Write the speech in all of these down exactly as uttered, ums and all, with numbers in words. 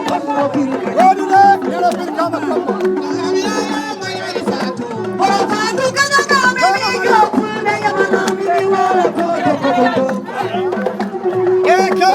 Waɗude, nana firkama kamma. Eke.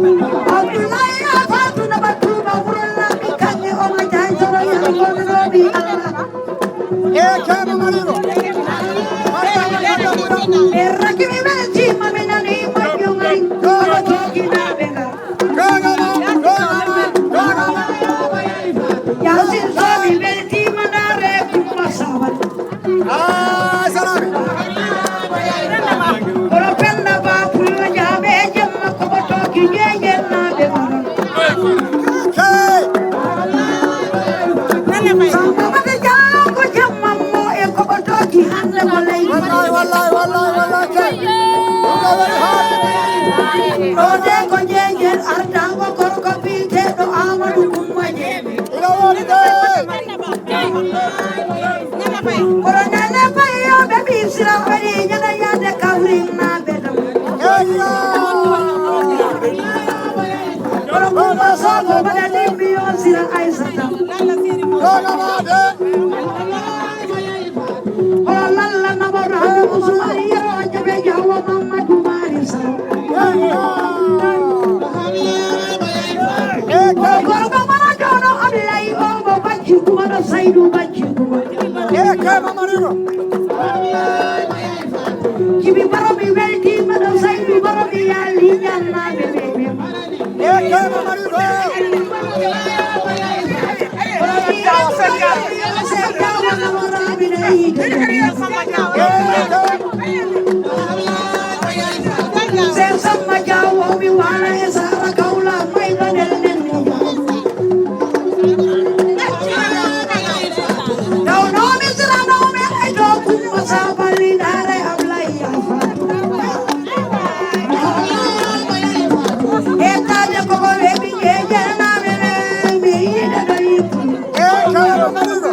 Abdoulaye Fatou Naba Touba Wuro Lammi Kanni Omo Diagne Soro Yalla Gonnoɗo Ɓi Allah. E Ceerno Maliru. E Rakiɓe men Tima men nani moƴƴo mari. Omo joginaɓe ngal. Yasin Somi weltima ndaare Kumba Sawal. Ah, salami. Kono Penda Ba Pullo Jaabe e jemma ko ɓotoki jeejennaɓe onon. Hey. Samba Mata Jaa ko jemma mo e ko ɓotoki hande ko leydi. Wallahi, wallahi, wallahi, wallahi, kay. Ɗo de ko jeejen artango gorko biyeteɗo Amadou Kumba Jeeɓe. Ina woni de. Kono nane fayoɓe ɓi sira waɗi ñana yande kawrin naɓe ɗo. Eyo. Kono Kumba Soko mbaɗa limbi yo sira Aysata. Ɗo nama de. Kono lalla namo Rahma Usmani yero jaɓe jawo Mamadou Mari Sow. Eyo. Gorko mana jono Ablaye Omo Bacci Kuma ɗo Saydu Bacci Kuma. E kema marino. Jibi Baro mi weltima ɗo Saydu Baro mi yali ñannaɓe ɓe. E kema marino. Sen Samba Jawo mi wala e Sara Kaula mai banel nen. Dawno mi sirano mi ay to kuma sabali dare Ablaye Alfa. E tade ko ko webi e jena mi mi ida do yitu. E kama marino.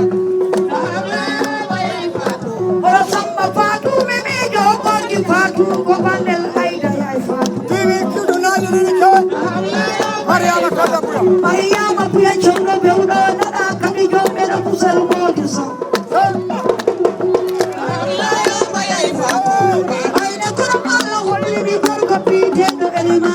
Oro Samba Fatou mi mi jo ko ki Fatou ko bandel ayda yay Fatou. Tini kidu na ni ni ko. Mariama Kadabuya. Mariama Buya Chondo Bewdo na kami jo mena kusel mo disa. Ayda ko Allah woni mi ko ko bi de do elima.